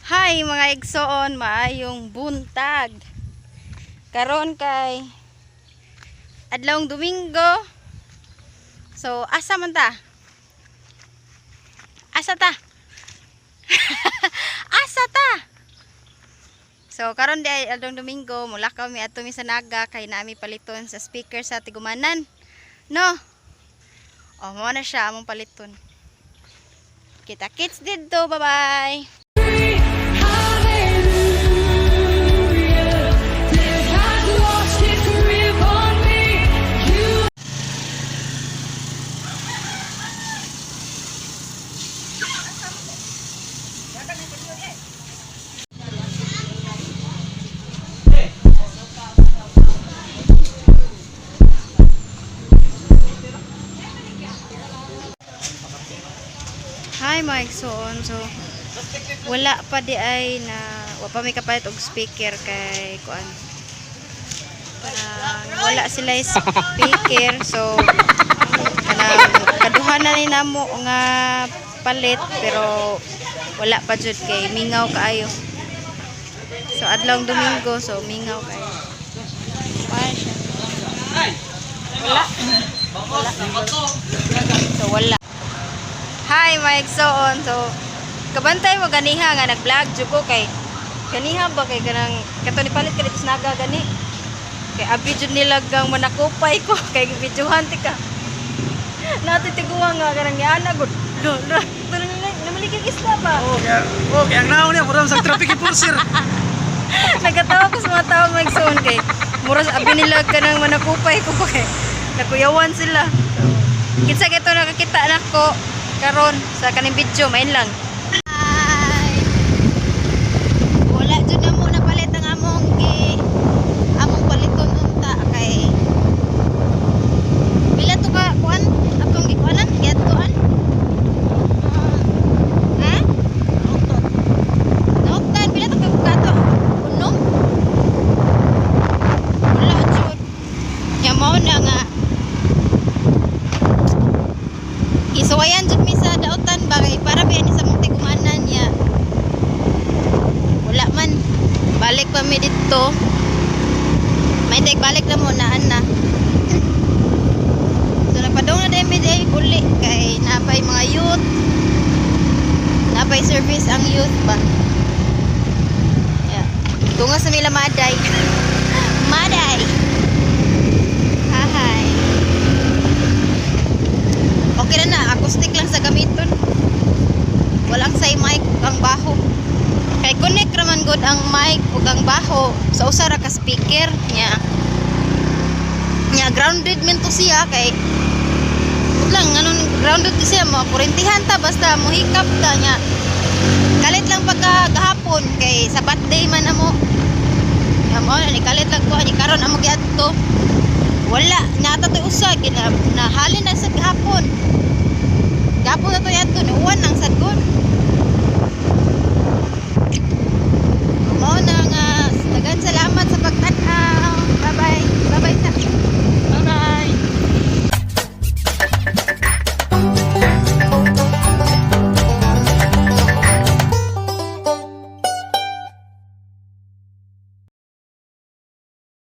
Hi mga igsoon, maayong buntag. Karon kay adlawng Domingo. So asa man ta? Asa ta? Asa ta? So karon di ay adlawng Domingo, mulakaw mi adto mi sa Naga kay naami paliton sa speaker sa Tigumanan. No? Oh, mo na siya among paliton. Kita kits didto. Bye-bye. Hallelujah. Death has lost its grip on me. You Hi mga igsoon. So wala pa di ay na wa pa may kapalit og speaker kay kuan. Parang wala sila speaker, so kanang kaduha na ni namo nga palit pero wala pa jud kay mingaw kaayo. So adlawng Domingo, so mingaw kaayo. Wala siya. Wala. Wala. So wala. Hi mga igsoon. So kabantay mo ganiha nga nag-vlog jud ko kay ganiha ba kay kanang kato ni palit ka dito sa Naga gani. Kay abi jud nila gang manakupay ko kay videohan ti ka. Natitiguan nga kanang niana gud. Lo lo namaligig isla ba? Oh, kaya, oh, kaya ang naon niya, murang sa traffic enforcer. Nagatawa ko sa mga tao mga igsoon kay mura sa abi nila kanang manakupay ko kay nakuyawan sila. So, kinsa kay to nakakita nako karon sa kaning video main lang. Hi. Wala jud na mo napalit ang among gi among paliton unta kay pila to ka kuan atong gikuanan giadtuan. Ha? Nauktan pila to ka kato? Unom? Wala jud. Nya mao na nga gisuwayan jud mi sa dautan ba kay para ba ni sa mong tigumanan niya. Wala man. Balik pa mi didto. May tek balik na mo naan na. So napadong na din mi di uli kay napay mga youth. Napay service ang youth ba. Yeah. Tunga sa mila maday. Maday. Hahay. Okay na na, acoustic lang sa gamiton. Walang say mic ang baho. Kay connect raman gud ang mic ug ang baho sa usa ra ka speaker niya. Nya grounded man to siya kay ug lang anon grounded to siya mo kurintihan ta basta mohikap ta niya. Kalit lang pagka gahapon kay sa birthday man amo. Ya mo ni kalit lang ko ani karon amo giadto. Wala nata to usa gina nahalin na sa gahapon. Gahapon na to yadto ni uwan nang sad gud.